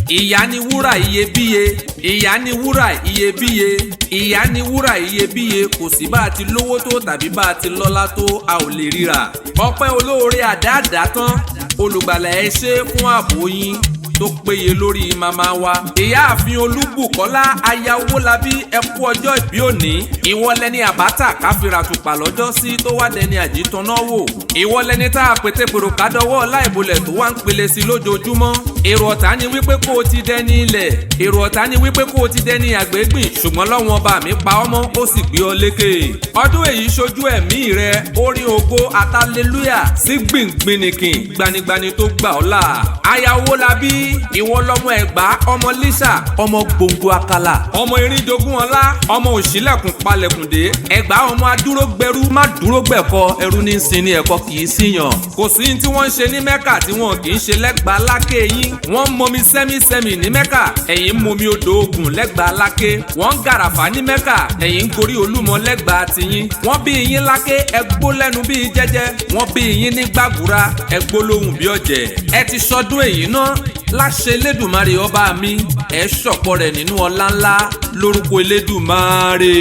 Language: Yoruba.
Ìyá ni wúrà iyebíye, ìyá ni wúrà iyebíye, ìyá ni wúrà iyebíye. Kò sí bá a ti lówó tó tàbí bá a ti lọ́lá tó, a ò lè ríra. Ọpẹ́ olóore àdáàdá tán, olùgbàlà, ẹ ṣé fún ààbò yín tó péye lórí màmá wa. Ìyáàfin Olúbùkọ́lá aya Owólabí, ẹ kú ọjọ́ ìbí òní. Ìwọ lẹni àbátà káfíra tùpà lọ́jọ́ sí tó wá dẹni àjítọ́nà wò. Ìwọ lẹni tá a pété pèrò kádọ́wọ́ láìbolẹ̀ tó wá ń pele sí lójoojúmọ́. Èrò ọ̀tá ni wípé kó o ti dẹni ilẹ̀, èrò ọ̀tá ni wípé kó o ti dẹni àgbégbìn, ṣùgbọ́n lọ́wọ́n ọba mi pa ọmọ, ó sì gbé ọ lékè. Ọdún èyí ṣojú ẹ̀mí rẹ, orin ògo àtàlélúyà sí gbìngbìnìkìn gbanigbani tó gbà ọ́ là. Aya Owólabí, ìwọ lọmọ Ẹ̀gbá, ọmọ Lísà, ọmọ gbòǹgbò àkàlà, ọmọ eríjogún ọlá, ọmọ òṣìlẹ̀kùn palẹ̀kùndé Ẹ̀gbá, ọmọ adúró gbẹrú má dúró gbẹ̀kọ, ẹrú ní sin ní ẹ̀kọ́ kì í síyàn. Kò sí tí wọ́n ń ṣe ní Mẹ́kà tí wọn kì í ṣe lẹ́gbàá láké yín. Wọ́n ń mọmi sẹ́mísẹ́mì ní Mẹ́kà, ẹ̀yin ń mọmi odò Ògùn lẹ́gbàá láké. Wọ́n ń gàràfà ní Mẹ́kà, ẹ̀yin ń gorí Olúmọ lẹ́gbàá tiyín. Wọ́n bí yín láké, ẹgbó lẹ́nu bíi jẹ́jẹ́. Wọ́n bí yín ní gbàgúrà, ẹgbó lóhùn bí ọ̀jẹ̀. Ẹ ti sọdún èyí náà láṣẹ Elédùmarè ọba mi, ẹ ṣọ̀pọ̀ rẹ̀ nínú ọlá ńlá lórúkọ Elédùmarè.